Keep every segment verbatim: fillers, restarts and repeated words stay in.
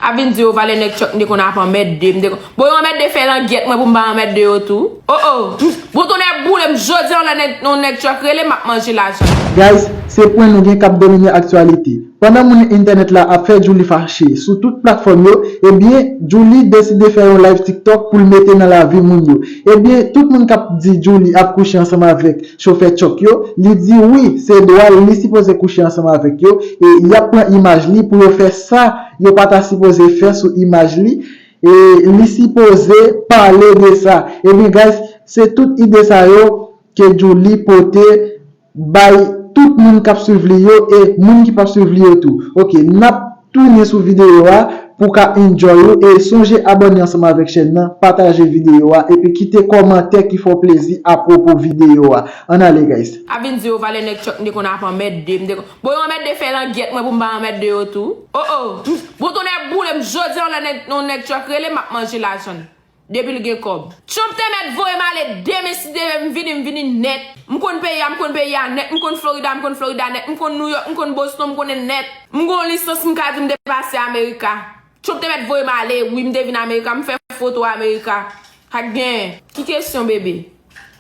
Ap vin di yo valè nèg Chuck m te konn ap anmède, m te konn. Bon, yo anmède fè langyèt mwen pou m pa anmède yo tou. Oh, oh. Bon, tonnè boule m jodi a, yon lè nèg, yon nèg Chuck rele, m ap manje lajan. Guys, se pwen nou gen k ap domine aktyalite. Pandan moun entènèt la ap fè Djouly fache sou tout platfòm yo, ebyen, Djouly deside fè yon live TikTok pou l mete nan lavi moun yo. Ebyen, tout moun k ap di Djouly ap kouche ansanm avèk chofè Chuck yo, li di wi, se dwa l, li sipoze kouche ansanm avèk yo, e y ap pran imaj li pou yo fè sa yo pa ta sipoze fè sou imaj li, e li sipoze pale de sa. Ebyen, guys, se tout ide sa yo ke Djouly pote bay tout moun k ap swiv li yo e moun ki p ap swiv li yo tou. Ok, n ap tounen sou videyo a pou w ka enjoy ou e sonje abòne ansanm avèk chèn nan, pataje videyo a epi kite kòmantè ki fè w plezi apwopo videyo a. Ann ale, guys. Ap vin di yo valè nèg Chuck m te konn ap anmède, m te konn. Bon, yo anmède fè langyèt mwen pou m pa anmède yo tou. Oh, oh. Bon, tonnè boule m jodi a, yon lè nèg, yon nèg Chuck rele, m ap manje lajan l. Depi l gen kòb. Trump te mèt voye m ale demen si Dye vle, m vini, m vini nèt. M konn peyi a, m konn peyi a nèt. M konn Florida, m konn Florida nèt. M konn New York, m konn Boston, m konnen nèt. M gen yon lisans, m ka di m te pase Amerika. Trump te mèt voye m ale, wi, m te vin Amerika, m fè foto Amerika. Ak genyen. Ki kesyon, bebe?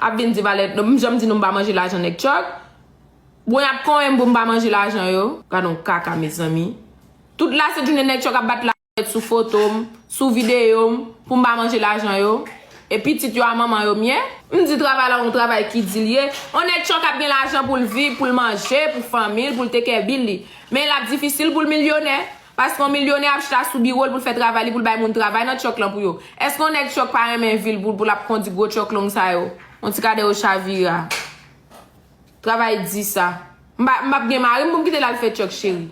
Ap vin di valè, m janm di nou m pa manje lajan nèg Chuck. Bon, y ap konyen m pou m pa manje lajan yo. Gad yon kaka, mezanmi. Tout lasent jounen nèg Chuck ap bat la sou foto m, sou videyo m, pou m pa manje lajan yo. E pitit yo a manman yo m ye. M di travay la yon travay ki di l ye. On nèg Chuck ap gen lajan pou l viv, pou l manje, pou fanmi l, pou l take care bill li. Men l ap difisil pou l milyonè. Paske yon milyonè ap chita sou biwo l pou l fè travay li, pou l bay moun travay nan Chuck lan pou yo. Èske yon nèg Chuck pa renmen vi l pou, pou l ap kondi gwo Chuck long sa yo? On ti kadè yo chavire a. Travay di sa. M pa, m p ap gen mari m pou m kite l al fè Chuck cheri.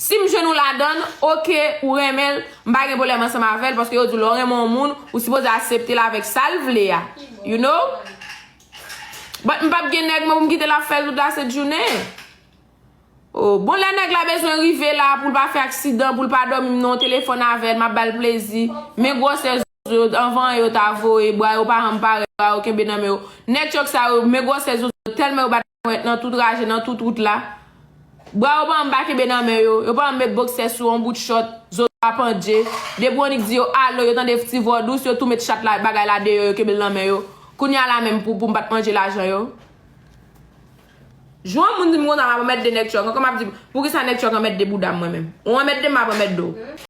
Si m jwenn ou ladann, oke, ou renmen l, m pa gen pwoblèm ansanm avè l, paske yo di w lè w renmen yon moun, ou sipoze aksepte l avèk sa l vle a. You know? But m p ap gen nèg mwen pou m kite l ap fè l tout lasent jounen. Oh, bon, lè nèg la bezwen rive la pou l pa fè aksidan, pou l pa dòmi, m nan yon telefòn avè l, m ap ba l plezi. Men gwosè zo, anvan yo ta voye, bra yo pa janm parèt, bra yo kenbe nan men yo. Nèg Chuck sa yo, men gwosè zo, tèlman yo bat nan tout raje, nan tout wout la. Bra yo pa janm pa kenbe nan men yo, yo pa janm met boksè sou yon bout chòt, zo pa pandje. Depi w annik di yo alo, yo tande ti vwa dous, yo tou met chat la, bagay la deyò, yo kenbe l nan men yo. Kounye a la menm pou, pou m pa t manje lajan yo. Jou yon moun di m konsa m ap anmède nèg Chuck ankò, m ap di, poukisa nèg Chuck anmède bouda m mwen menm? Ou anmède m, m ap anmède w.